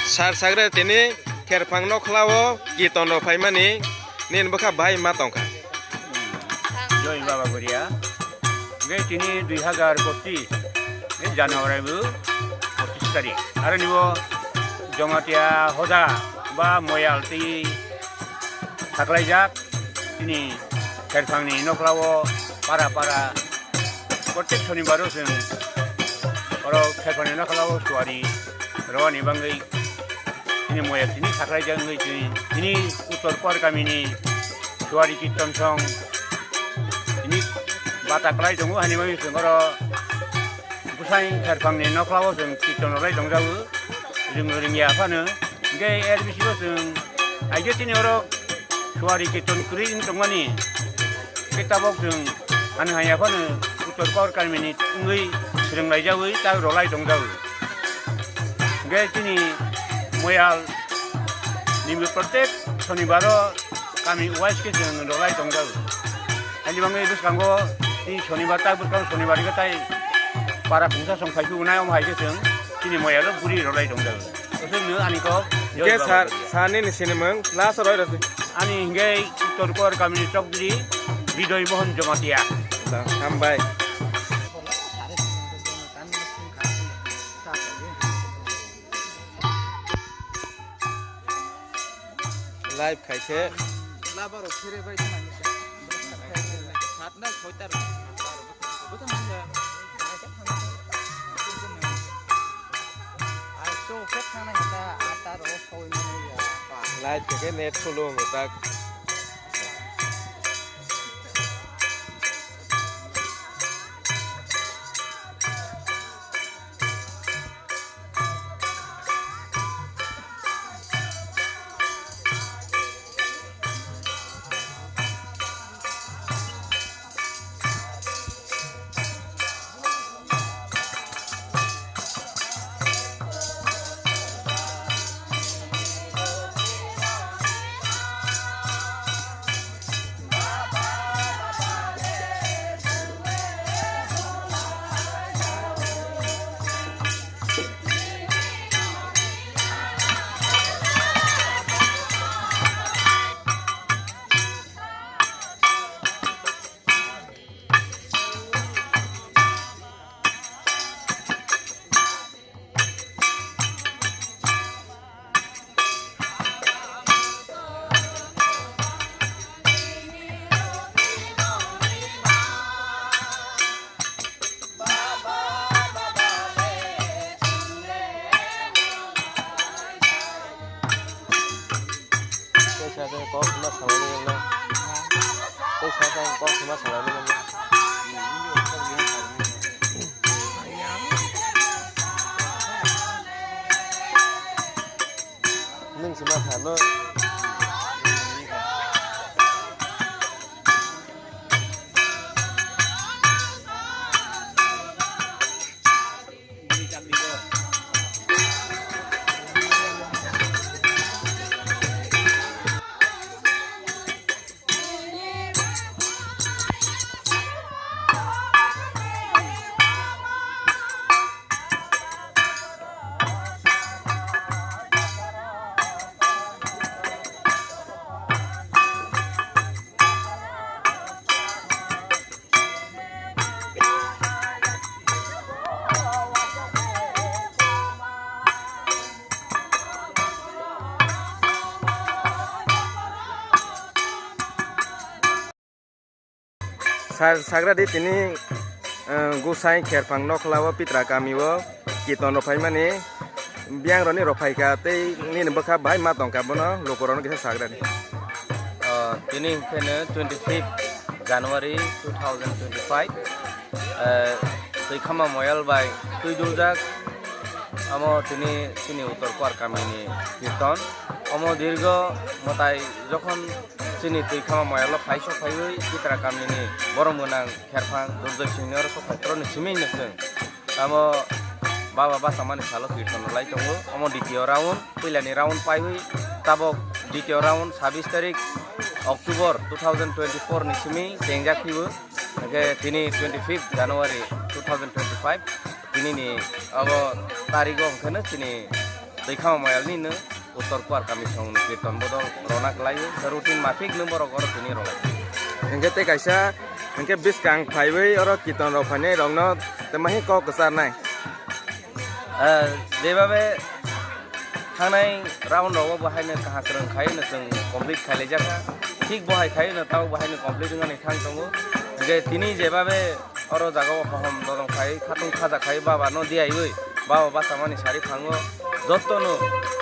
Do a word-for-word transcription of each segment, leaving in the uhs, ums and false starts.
Sar Sagra tini Kherphang Nokhla o kirtan rok phaimani nini bwkha bahai ma tongkha. Joi Baba Goria. Hingke tini dui hazar pochis ni January bo pochis tarik. Aro nibo Jamatia hoda ba moyal twi saklaijak tini Kherphang ni Nokhla o para para Protek Shonibar o chwng oro Kherphang ni Nokhla o suari rwani bagwi tini moya tini saklai jagwi tini, tini Uttor Kuar kami ni suari Kirtan song tini bata kwlai tongo, hani bagwi chwng oro bwsai Kherphang ni Nokhla o chwng Kirtan rwlai tongjago, ring ringya phano. Hingke R B C o chwng aigya tini oro suari Kirtan kwrwi wng tongmani. Hingke tabok chwng ani haiya phano Uttor Kuar kami ni wngwi swrwng laijagwi ta rwlai tongjago. Hingke chini moyal ni protek Shonibar o kami wise khe chwng rwlai tongjago. Ani bagwi bwskango tini Shonibar ta bwskango Shonibar hingke tai para phungsa song phai phunai omo hai khe chwng tini moyal o buri rwlai tongjago. Aswk no ani kok. Hingke sir, sir nini sinimung last roi rasi. Ani hingke Uttor Kuar kami ni Chokdri Bidoy Mohan Jamatia. Da, hambai. Live khaise. Labar o phere bai tong ani. Satna soitar. Live khe net solo wngwi tak. Tei sa khe kok ma salai nai. Tei sa khe kok ma salai nai. Nwng se ma sa no. Sa-, sagra di tini, eh, Gusai Kherphang Nokhla o Pitra kami o kirtan rok phaimani, biyang rok ni rok phaikha tei nini bwkha bahai ma tongkha bono luku rok no kisa sagra di. Ah, tini hwnkhe no twenty fifth January two thousand twenty-five, eh, twi khama moyal bai twi duljak, amo tini chini Uttor Kuar kami ni kirtan, omo dirgo mwtai jokhon chini twi khama moyal o phai sok phaiwi Pitra kami ni borom gwnang Kherphang Durjoy Singh ni oro sok phai toro ni simi no chwng. Tamo baba bachama ni salo kirtan rwlai tongo. Omo ditiyo round, puila ni round paiwi tabok ditiyo round sabis tarik October two thousand twenty-four ni simi chengjak phibo. Hwnkhe tini twenty-fifth January two thousand twenty-five, tini ni abo tarigo hwnkhe no chini Twi khama moyal ni no Uttor Kuar kami song ni kirtan bodol rona kwlai, routine mafik no borok oro tini rona. Hingke tei kaisa, hingke bwskang phaiwi oro kirtan rok phainai rok no tei mahi kok kwcharnai. Eh, jebabe thangnai round rogo bo haino kaham kwrwng khai no chwng complete khailai jakha. Thik bo hai khai no tabo bo haino complete wngani thang tongo. Hingke tini jebabe oro jaga o hohom dodong khai, khatung khaja khai, baba no diaiwi, baba bachamani sari phango, jotono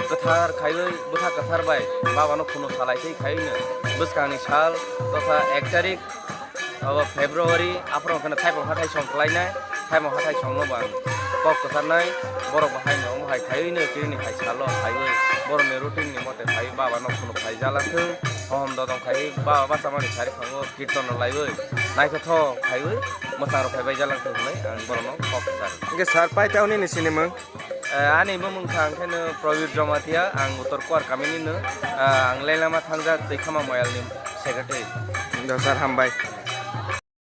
kwthar khaiwi, bwtha kwthar bai baba no khunu salai thai khaiwi no bwskangni sal totha ek tarik abo February, aphuru hwnkhe no thaipung hathai song khlainai, thaipung hathai songno bo ang kok kwcharnai, borok bo haino wng hai khaiwi no tini hai salo khaiwi borokni routine ni mote khaiwi baba no khunu phai jala thung, hohom dodong khaiwi baba bachamani sari phango kirtan no laiwi. Naithothok khaiwi mwchang rok phaibai jalang thung hwnwi ang borokno kok kwchar. Hingke sir, paitao nini sinimung? Eh, ani bumung kha hwnkhe no Prabir Jamatia, ang Uttor Kuar kamini no, ah, ang Lelama Thangjak Twikhama Moyal ni secretary. Do sir, hambai.